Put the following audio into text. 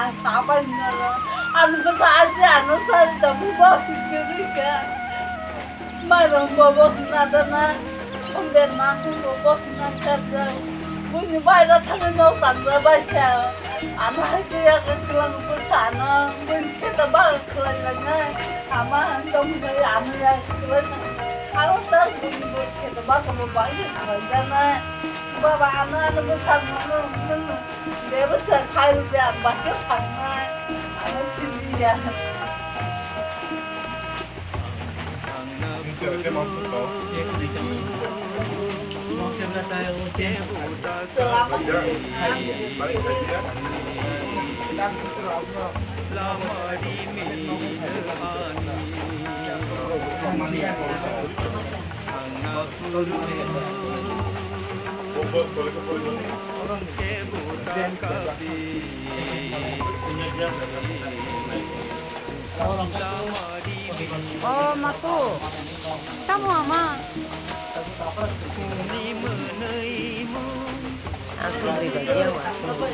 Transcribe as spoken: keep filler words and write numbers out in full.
Ang sabai noro. Ang bwsa aji ano sari da bwsa sikiri ka. Mairong bo bosna dana. Somber ma bo bosna kajak. Buini bai da thangwi nok tangda bai sa. Ano hai kaya ka klang bwsa ano. Buini keta ba khlai langnai. Ama ang tong bai ano ya khlai. Ano ta buini bo keta ba ko bai khlai dana. Baba ano ano bwsa no. Bebasa khai rwdi ang basa thangnai. Ano siliya. O mako, tamo ama? Aswk ri bai ya, aswk.